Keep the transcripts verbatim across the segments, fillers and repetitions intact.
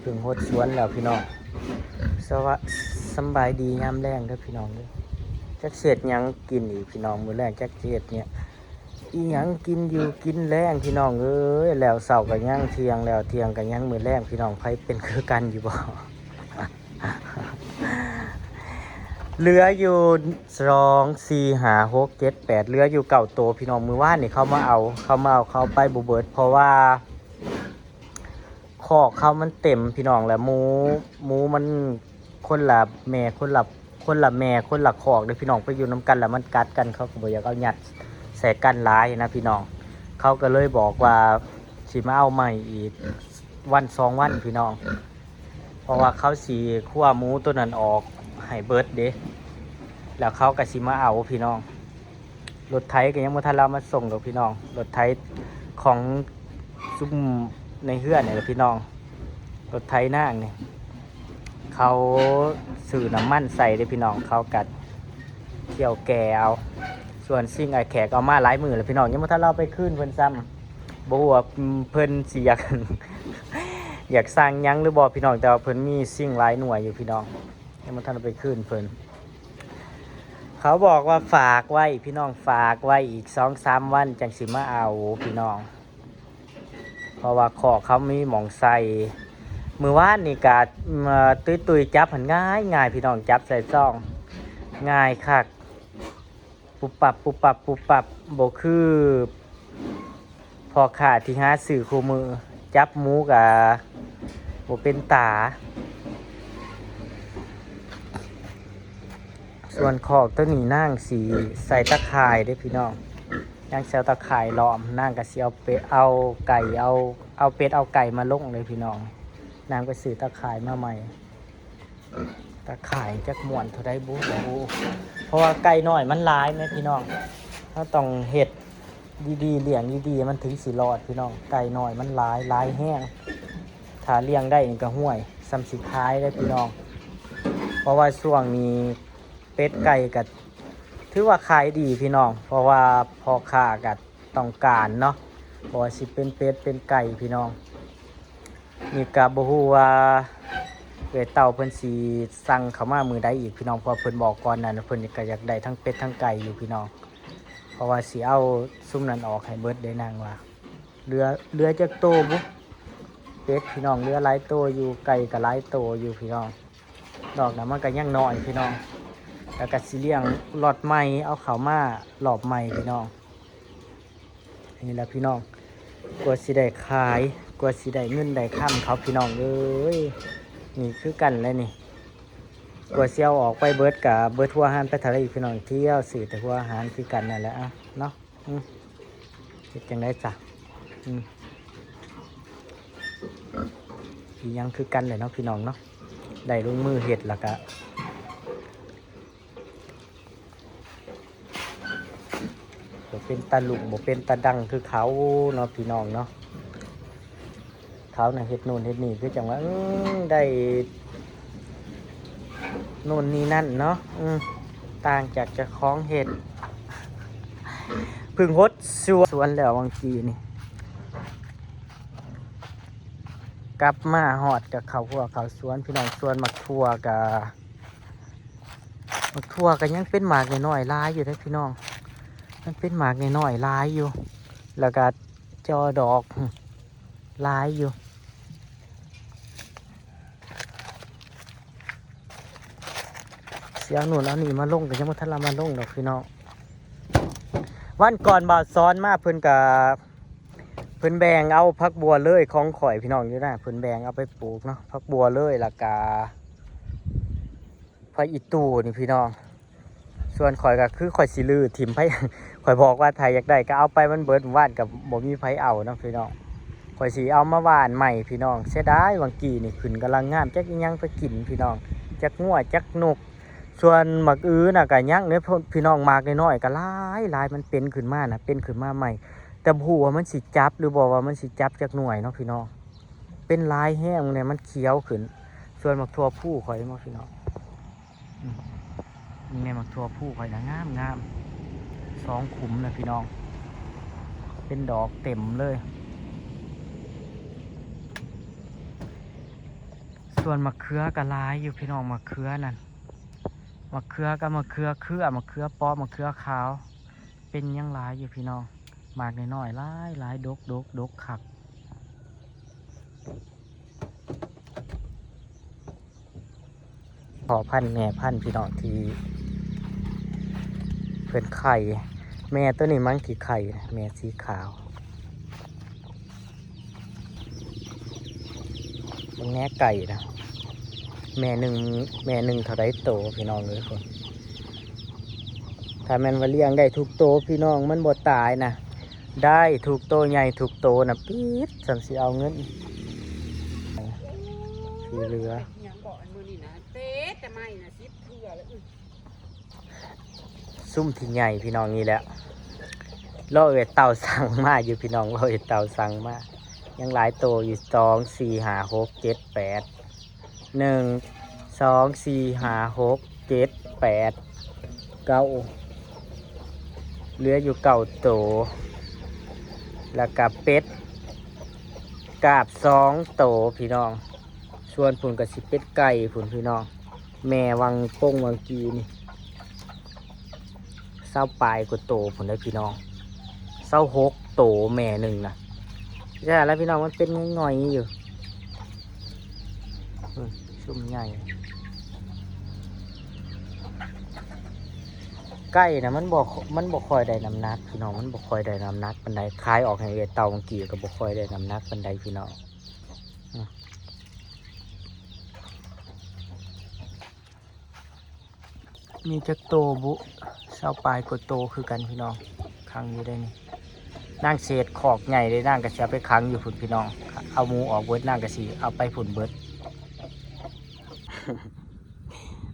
ถึงหดสวนแล้วพี่น้อง สวะ สำบายดียามแลงเด้อพี่น้องเด้อ จักสิเฮ็ดหยังกินอีกพี่น้อง มื้อแลงจักสิเฮ็ดเนี่ย อีหยังกินอยู่กินแลงพี่น้องเอ้ย แล้วเช้าก็ยัง เที่ยงแล้วเที่ยงก็ยัง มื้อแลงพี่น้อง ไผเป็นคือกันอยู่บ่ เหลืออยู่ สอง สี่ ห้า หก เจ็ด แปด เหลืออยู่เก้าโตพี่น้อง มื้อวานนี่เขามาเอา เขามาเอา เขาไปบ่เบิด เพราะว่า คอกเขามันเต็มพี่น้อง แล้วหมู หมูมันคนละแม่ คนละ คนละแม่ คนละคอกเด้อพี่น้อง ไปอยู่นำกันแล้วมันกัดกัน เขาก็บ่อยากเอายัดใส่กันหลายนะพี่น้อง เขาก็เลยบอกว่าสิมาเอาใหม่อีกวันสองวันพี่น้อง เพราะว่าเขาสิคั่วหมูตัวนั้นออกให้เบิดเด้ แล้วเขาก็สิมาเอาพี่น้อง รถไถก็ยังบ่ทันเอามาส่งดอกพี่น้อง รถไถของซุมในเฮือนนี่แหละพี่น้อง รถไถนางนี่ เขาซื้อน้ำมันใส่เด้อพี่น้อง เขากัดเที่ยวแก่เอา ส่วนสิ่งไอ้แขกเอามาหลายมื้อแล้วพี่น้อง ยังบ่ทันเอาไปคืนเพิ่นซ้ำ บ่ฮู้ว่าเพิ่นสิอยาก อยากสั่งหยังหรือบ่พี่น้อง แต่ว่าเพิ่นมีสิ่งหลายหน่วยอยู่พี่น้อง ยังบ่ทันเอาไปคืนเพิ่น เขาบอกว่าฝากไว้พี่น้อง ฝากไว้อีกสองสามวันจังสิมาเอาพี่น้อง เพราะว่าคอกเขามีหม่องใส่ มื้อวานนี่ก็ เอ่อ ตุ้ยๆ จับหั้นง่ายง่ายพี่น้อง จับใส่ซ่อง ง่ายคัก ปุบปับ ปุบปับ ปุบปับ บ่คือพ่อค้าที่หาซื้อคู่มื้อ จับหมูก็บ่เป็นตา ส่วนคอกตัวนี้นางสิใส่ตะข่ายเด้อพี่น้อง นางสิเอาตะข่ายล้อม นางก็สิเอาเป็ด เอาไก่ เอา เอาเป็ด เอาไก่มาลงเลยพี่น้อง นางไปซื้อตะข่ายมาใหม่ ตะข่ายจักม่วนเท่าใดบุ บ่ฮู้ เพราะว่าไก่น้อยมันหลายแหมพี่น้อง เราต้องเฮ็ดดีๆ เลี้ยงดีๆ มันถึงสิรอดพี่น้อง ไก่น้อยมันหลาย หลายแฮง ถ้าเลี้ยงได้นี่ก็ห่วย ส่ำสิขายเด้อพี่น้อง เพราะว่าช่วงนี้เป็ดไก่ก็ถือว่าขายดีพี่น้อง เพราะว่าพ่อค้าก็ต้องการเนาะ บ่ว่าสิเป็นเป็ดเป็นไก่พี่น้อง นี่ก็บ่ฮู้ว่าเอื้อยเต้าเพิ่นสิสั่งเข้ามามื้อใดอีกพี่น้อง เพราะเพิ่นบอกก่อนนั้น เพิ่นก็อยากได้ทั้งเป็ดทั้งไก่อยู่พี่น้อง เพราะว่าสิเอาซุมนั้นออกให้เบิดเด้นางว่า เหลือ เหลือจักโตบุ เป็ดพี่น้อง เหลือหลายโตอยู่ ไก่ก็หลายโตอยู่พี่น้อง ดอกนั้นมันก็ยังน้อยพี่น้อง แล้วก็สิเลี้ยงล็อตใหม่ เอาเข้ามารอบใหม่พี่น้อง นี่แหละพี่น้อง กว่าสิได้ขาย กว่าสิได้เงินได้คำเขาพี่น้องเอ้ย นี่คือกันแหละนี่ กว่าสิเอาออกไปเบิดก็เบิดหัวอาหารไปเท่าใดอีกพี่น้อง เที่ยวซื้อแต่หัวอาหารคือกันนั่นแหละ อ่ะ เนาะ อืม เฮ็ดจั่งใดจ้ะ อืม อีหยังคือกันแหละเนาะพี่น้องเนาะ ได้ลงมือเฮ็ดแล้วก็ บ่เป็นตาลุ่ง บ่เป็นตาดังคือเขาเนาะพี่น้องเนาะ เขาน่ะเฮ็ดนู่นเฮ็ดนี่ คือจั่งว่า อืม ได้ นู่นนี่นั่นเนาะ อืม ต่างจากเจ้าของเฮ็ด เพิ่งหดสวน สวนแล้ววังกี้นี่ กลับมาฮอดก็เข้าครัวเข้าสวน พี่น้อง สวนหมากถั่วก็ หมากถั่วก็ยังเป็นหมากน้อยๆหลายอยู่เด้อพี่น้อง มันเป็นหมากน้อยๆหลายอยู่ แล้วก็จอดอกหลายอยู่ สิเอานู่นเอานี่มาลงก็ยังบ่ทันละมาลงดอกพี่น้อง วันก่อนบ่าวสอนมาเพิ่นก็ เพิ่นแบ่งเอาผักบัวเลยของข้อยพี่น้องอยู่นะ เพิ่นแบ่งเอาไปปลูกเนาะ ผักบัวเลย แล้วก็ผักอีตู่นี่พี่น้อง ส่วนข้อยก็คือข้อยสิรื้อถิ่ม ไผ ข้อยบอกว่าถ้าอยากได้ก็เอาไป มันเบิดหมู่บ้านก็บ่มีไผเอาเนาะพี่น้อง ข้อยสิเอามาหว่านใหม่พี่น้อง เสียดายวังกี้นี่ขึ้นกำลังงาม จักอีหยังไปกินพี่น้อง จักงัวจักนก ส่วนหมากอื้อน่ะก็ยังเด้อพี่น้อง หมากน้อยๆก็หลายหลาย มันเป็นขึ้นมาน่ะ เป็นขึ้นมาใหม่ แต่บ่ฮู้ว่ามันสิจับหรือบ่ ว่ามันสิจับจักหน่วยเนาะพี่น้อง เป็นหลายแฮงเนี่ย มันเขียวขึ้น ส่วนหมากถั่วพูข้อยเห็นบ่พี่น้อง อืม นี่แม่นหมากถั่วพูข้อยนะ งามงาม สองขุมนะพี่น้อง เป็นดอกเต็มเลย ส่วนมะเขือก็หลายอยู่พี่น้อง มะเขือนั่น มะเขือกับมะเขือเครือ มะเขือเปาะ มะเขือขาว เป็นหยังหลายอยู่พี่น้อง หมากน้อยๆ หลายหลาย ดกดกดกคัก พ่อพันธุ์แม่พันธุ์พี่น้องที่เพิ่นไข่ แม่ตัวนี้มั้งที่ไข่นะ แม่สีขาว เบิ่งแหน่ไก่นะ แม่หนึ่ง แม่หนึ่งเท่าใดโตพี่น้องเอ้ย ถ้าแม่นว่าเลี้ยงได้ทุกโตพี่น้อง มันบ่ตายนะ ได้ทุกโต ใหญ่ทุกโตนะ ปี๊ด ส่ำสิเอาเงิน ที่เหลือ เป็นหยังบอกอันมื้อนี้นะ เตะแต่ไม่นะ สิบเทื่อแล้ว อื้อ ซุ่มที่ใหญ่พี่น้องนี่แหละ รอเอื้อยเต่าสั่งมาอยู่พี่น้อง รอเอื้อยเต่าสั่งมา ยังหลายโตอยู่ สอง สี่ ห้า หก เจ็ด แปด หนึ่ง สอง สี่ ห้า หก เจ็ด แปด เก้า เหลืออยู่เก้าโต แล้วก็เป็ดกาบสองโตพี่น้อง ส่วนพุ้นก็สิเป็ดไก่พุ้นพี่น้อง แม่วังปงวังกีนี่ ซาวปลายกว่าโตพุ้นเด้อพี่น้อง ซาวหกโตแม่หนึ่งนะ ใช่แล้วพี่น้อง มันเป็นง่อยๆอยู่ อืม ซุ่มใหญ่ ไก่นะมันบ่ มันบ่ค่อยได้น้ำหนักพี่น้อง มันบ่ค่อยได้น้ำหนักปานใด ขายออกให้เอื้อยเต่าเมื่อกี้ก็บ่ค่อยได้น้ำหนักปานใดพี่น้อง อืม มีจักโตบุ ซาวปลายกว่าโตคือกันพี่น้อง ขังอยู่ได้นี่ นางเศษคอกใหญ่เลย นางก็สิเอาไปขังอยู่พุ้นพี่น้อง เอาหมูออกเบิด นางก็สิเอาไปพุ้นเบิด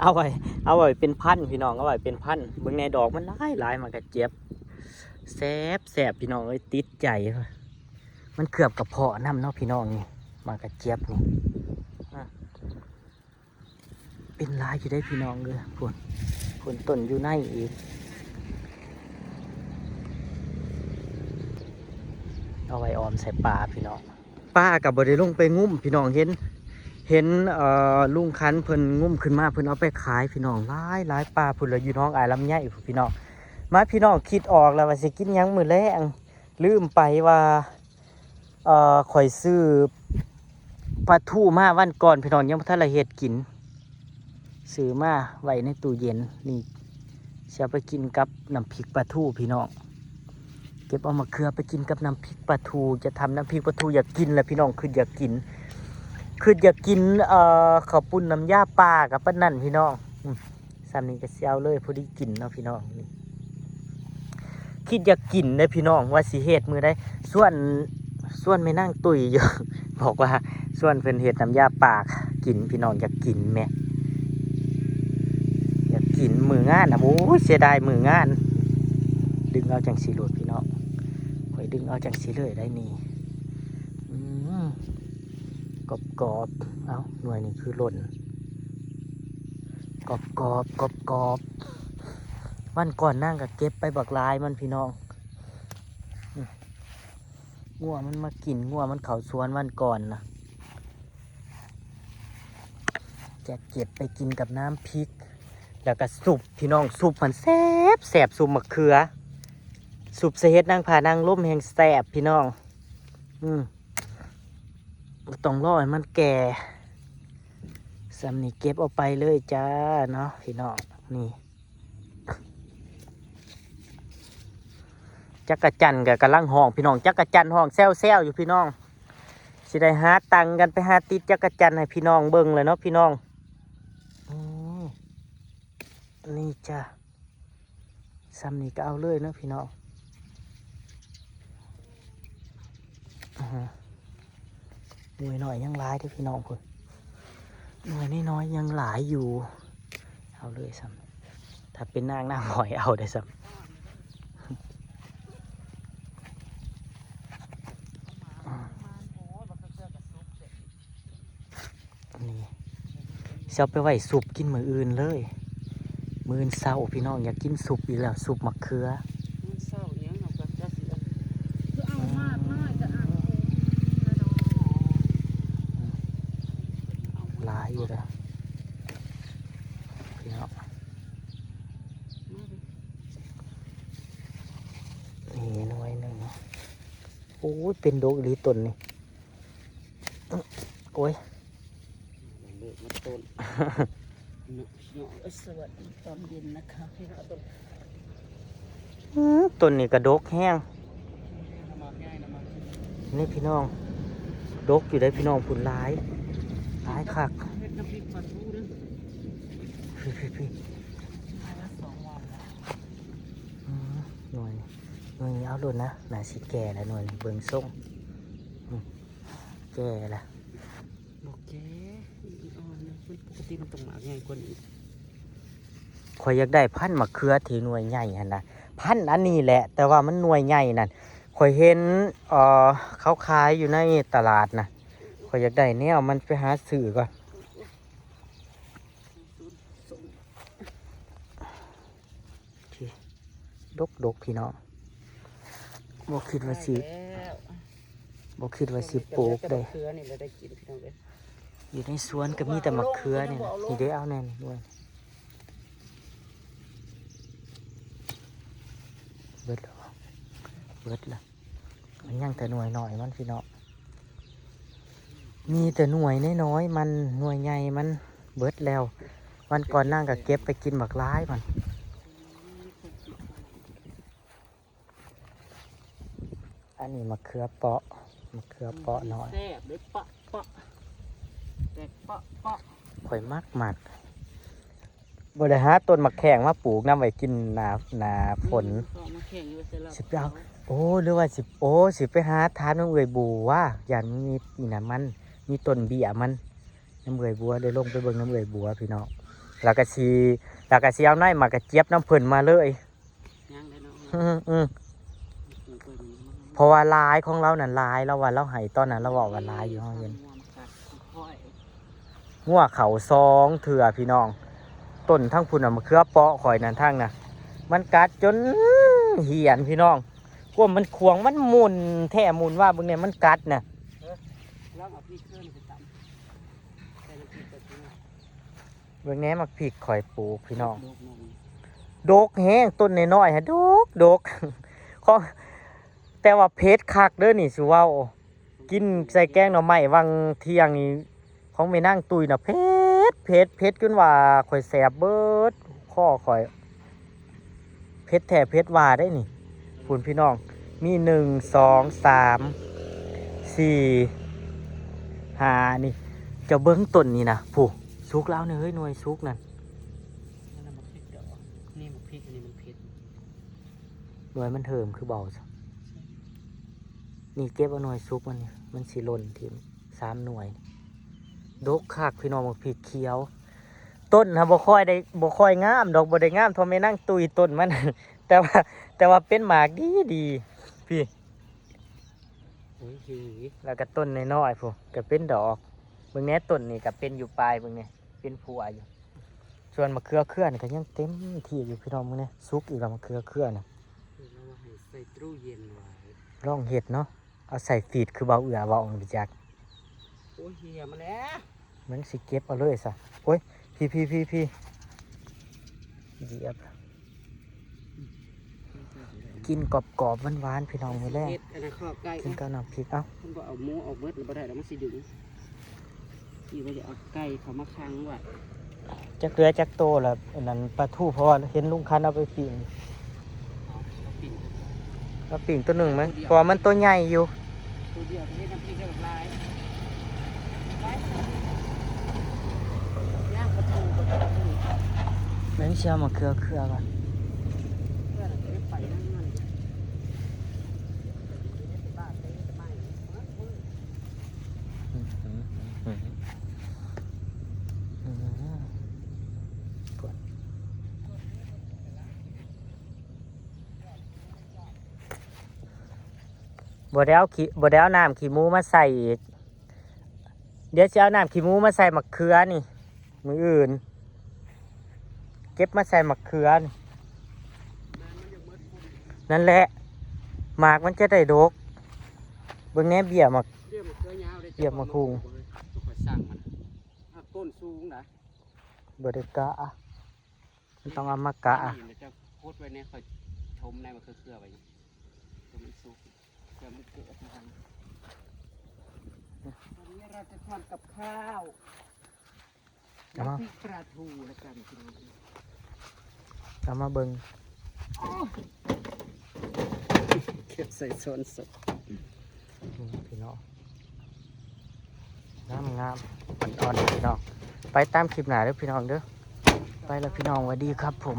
เอาไว้ เอาไว้เป็นพันธุ์พี่น้อง เอาไว้เป็นพันธุ์ เบิ่งแหน่ดอกมันหลายหลาย หมากกระเจี๊ยบ แซ่บแซ่บพี่น้องเอ้ย ติดใจ มันเคลือบกระเพาะนำเนาะพี่น้องนี่ หมากกระเจี๊ยบนี่ อ่ะ เป็นหลายอยู่ได้พี่น้องเอ้ย พุ้น พุ้นต้นอยู่ในอีก เอาไว้ออมใส่ปลาพี่น้อง ปลาก็บ่ได้ลงไปงุ้มพี่น้อง เห็น เห็น เอ่อ ลุงคันเพิ่นงุ้มขึ้นมา เพิ่นเอาไปขายพี่น้อง หลายหลายปลาพุ้นละ อยู่หนองอ้ายลำไยพุ้นพี่น้อง มาพี่น้อง คิดออกแล้วว่าสิกินหยังมื้อแลง ลืมไปว่า เอ่อ ข้อยซื้อปลาทูมาวันก่อนพี่น้อง ยังบ่ทันละเฮ็ดกิน ซื้อมาไว้ในตู้เย็นนี่ สิเอาไปกินกับน้ำพริกปลาทูพี่น้อง เก็บเอามะเขือไปกินกับน้ำพริกปลาทู จะทำน้ำพริกปลาทู อยากกินแหละพี่น้อง คืออยากกิน คืออยากกิน เอ่อ ข้าวปุ้นน้ำยาปลากับปานนั่นพี่น้อง อืม ส่ำนี้ก็สิเอาเลย พอดีกินเนาะพี่น้อง นี่ คิดอยากกินเด้อพี่น้อง ว่าสิเฮ็ดมื้อใด ชวน ชวนแม่นางตุ้ยอยู่ บอกว่าชวนเพิ่นเฮ็ดน้ำยาปลากินพี่น้อง อยากกินแหม อยากกินมื้องานน่ะ โอ้ย เสียดายมื้องาน ดึงเอาจังซี่โลดพี่น้อง ข้อยดึงเอาจังซี่เลยได้นี่ อืม กรอบๆ เอ้า หน่วยนี่คือหล่น กรอบๆ กรอบๆ วันก่อนนางก็เก็บไปบักหลายมันพี่น้อง อืม งัวมันมากิน งัวมันเข้าสวนวันก่อนนะ จะเก็บไปกินกับน้ำพริก แล้วก็ซุปพี่น้อง ซุปมันแซ่บแซ่บ ซุปมะเขือ ซุปใส่เห็ดนางฟ้านางลมแฮงแซ่บพี่น้อง อืม บ่ต้องรอให้มันแก่ ส่ำนี้เก็บเอาไปเลยจ้าเนาะพี่น้อง นี่ จักจั่นก็กำลังฮ้องพี่น้อง จักจั่นฮ้องแซวๆอยู่พี่น้อง สิได้หาตังค์กันไปหาติดจักจั่นให้พี่น้องเบิ่งเลยเนาะพี่น้อง อืม นี่จ้ะ ส่ำนี้ก็เอาเลยเนาะพี่น้อง อือฮะ หน่วยน้อยยังหลายเด้อพี่น้องพุ้น หน่วยน้อยๆยังหลายอยู่ เอาเลยส่ำ ถ้าเป็นนาง นางหอยเอาได้ส่ำ นี่ สิเอาไปไว้ซุปกินมื้ออื่นเลย มื้ออื่นเช้าพี่น้องอยากกินซุปอีกแล้ว ซุปมะเขือ มื้อเช้าอิหยังเฮาก็จะสิเอา คือเอามากน้อยก็เอา หลาย อยู่นะพี่น้อง นี่หน่วยหนึ่ง โอ้ย เป็นดอกอีหลีต้นนี่ โอ้ย เลิกมาต้น เนาะพี่น้องเอ้ย สวัสดีตอนเย็นนะคะพี่น้อง อืม ต้นนี้กระดกแฮง นี่พี่น้อง ดกอยู่ได้พี่น้อง ผุนหลาย หลายคัก เฮ็ดน้ำพริกปลาทูเด้อ พี่พี่พี่ มาละสองวันแล้ว อืม หน่วยนี่ หน่วยนี้เอาโลดนะ น่าสิแก่แล้วหน่วยนี้ เบิ่งทรง อืม แก่แล้ว บ่แก่ อ่อนๆนะ มันปกติมันต้องหมากใหญ่กว่านี้ ข่อยอยากได้พันธุ์มะเขือที่หน่วยใหญ่หั่นนะ พันธุ์อันนี้แหละ แต่ว่ามันหน่วยใหญ่นั่น ข่อยเห็น เอ่อ เขาขายอยู่ในตลาดนะ ข่อยอยากได้แนวมัน ไปหาซื้อก่อน ที่ดกๆ พี่น้อง บ่คิดว่าสิ ได้แล้ว บ่คิดว่าสิปลูกได้ แต่มะเขือนี่แหละได้กินพี่น้องเอ้ย อยู่ในสวนก็มีแต่มะเขือนี่แหละ นี่เด้ เอาแน่นี่ด้วย เบิดแล้ว เบิดแล้ว มันยังแต่หน่วยน้อยมันพี่น้อง มีแต่หน่วยน้อยๆมัน หน่วยใหญ่มันเบิดแล้ว วันก่อนนางก็เก็บไปกินบักหลายมัน อันนี้มะเขือเปาะ มะเขือเปาะน้อย แซ่บเลย เปาะเปาะ แตกเปาะเปาะ ข่อยมักมัก บ่ได้หาต้นมะแข้งมาปลูกนำไว้กินหน้า หน้าฝน อืม ก็เอามาแข่งอยู่ว่าใส่ลาว สิไปเอา โอ้ หรือว่าสิ โอ้ สิไปหาถามนำเอื้อยบัว ย่านมันมีนี่นะมัน มีต้นเบี้ยมัน นำเอื้อยบัว เดี๋ยวลงไปเบิ่งนำเอื้อยบัวพี่น้อง แล้วก็สิ แล้วก็สิเอาหน่วยหมากกระเจี๊ยบนำเพิ่นมาเลย ยังได้เนาะ อืม อืม ปลูกไว้มัน เพราะว่าหลายของเรานั่นหลาย เราว่าเราให้ตอนนั้นเราเว้าว่าหลายอยู่ เฮาเห็น งัวมากัดค่อย งัวเขาสองเทื่อพี่น้อง ต้นทั้งพุ้นน่ะ มะเขือเปาะข่อยนั่นทั้งน่ะ มันกัดจนเหี่ยนพี่น้อง ความมันขวาง มันหมุนแท้หมุนว่า เบิ่งเนี่ย มันกัดน่ะ เออ ลองเอาพริกเครื่องไปตำ ใส่น้ำพริกไปกิน เบิ่งแหน่ หมากพริกข่อยปลูกพี่น้อง ดกเนาะ ดกแฮง ต้นน้อยๆ ฮะ ดก ดก ของ แต่ว่าเผ็ดคักเด้อนี่ สิเว้า กินใส่แกงหน่อไม้วังเที่ยงนี่ ของแม่นางตุ้ยน่ะ เผ็ด เผ็ด เผ็ดจนว่าข่อยแสบเบิดคอข่อย เผ็ดแท้เผ็ดว่าได้นี่ พุ้นพี่น้อง มีหนึ่ง สอง สาม สี่ ห้า นี่ เจ้าเบิ่งต้นนี่นะ ผู้ สุกแล้วเนี่ย เฮ้ย หน่วยสุกนั่น นั่นน่ะบักพริกดอก นี่บักพริก อันนี้มันเผ็ด หน่วยมันเหิมคือเบาซะ นี่เก็บเอาหน่วยสุกมันนี่ มันสิหล่นทิ่ม สามหน่วย ดกคักพี่น้อง บักพริกเขียว ต้นฮะบ่ค่อยได้ บ่ค่อยงามดอก บ่ได้งามเท่าแม่นางตุ้ยต้นมัน แต่ว่า แต่ว่าเป็นหมากดีดี พี่ โอ้ย แล้วก็ต้นน้อยๆ พุ้น ก็เป็นดอก เบิ่งแหน่ ต้นนี่ก็เป็นอยู่ปลาย เบิ่งแหน่ เป็นผัวอยู่ ส่วนมะเขือเขือนี่ก็ยังเต็มที่อยู่พี่น้อง เบิ่งแหน่ สุกอีกแล้วมะเขือเขือน่ะ เดี๋ยวเราให้ใส่ตู้เย็นไว้ ลองเฮ็ดเนาะ เอาใส่ฟรีซคือเบาเอื้อเว้าจัก โอ้ย เหี่ยมาแล้ว มันสิเก็บเอาเลยซะ โอ้ย พี่ พี่ พี่ พี่ เหยียบ กินกรอบๆ หวานๆ พี่น้อง มื้อแลง เฮ็ดอันนั้นข้อไก่ กินกับน้ำพริก เอ้า มันบ่เอาหมูออกเบิดแล้วบ่ได้แล้ว มันสิดึง อีกว่าจะเอาไก่เข้ามาขังไว้ จักเหลือจักโตละ อันนั้นปลาทู เพราะว่าเห็นลุงคันเอาไปปิ้ง เอาปิ้ง เอาปิ้งตัวหนึ่งไหม เพราะว่ามันตัวใหญ่อยู่ ตัวเดียวเฮ็ดน้ำพริกได้หลาย ไป ย่างปลาทูกับปลาทู แม่งเชียวมาเครือเครือก่อน เพื่อนจะได้ไปนั่งมัน บ่ได้เอาขี้ บ่ได้เอาน้ำขี้หมูมาใส่อีก เดี๋ยวสิเอาน้ำขี้หมูมาใส่หมากเขือนี่ มื้ออื่น เก็บมาใส่หมากเขือนี่ นั่นแหละ หมากมันจะได้ดก เบิ่งแหน่เบี้ยหมาก เบี้ยหมากเขือยาวเลย เบี้ยหมากฮุ่ง บ่ค่อยสร้างมัน เอา ต้นสูงนะ บ่ได้กะ มันต้องเอามากะ นี่มันจะโคตรไว้เนี่ยคอยชมในมันคือเครือไว้นี่ตัวมันสุกเพื่อมันเกิดทันวันนี้เราจะทำกับข้าว เอามา น้ำพริกปลาทูแล้วกันพี่น้อง เอามาเบิ่ง เก็บใส่ช้อนสด อืมพี่น้อง งามงามอ่อนๆพี่น้อง ไปตามคลิปหน้าเด้อพี่น้องเด้อ ไปแล้วพี่น้องสวัสดีครับผม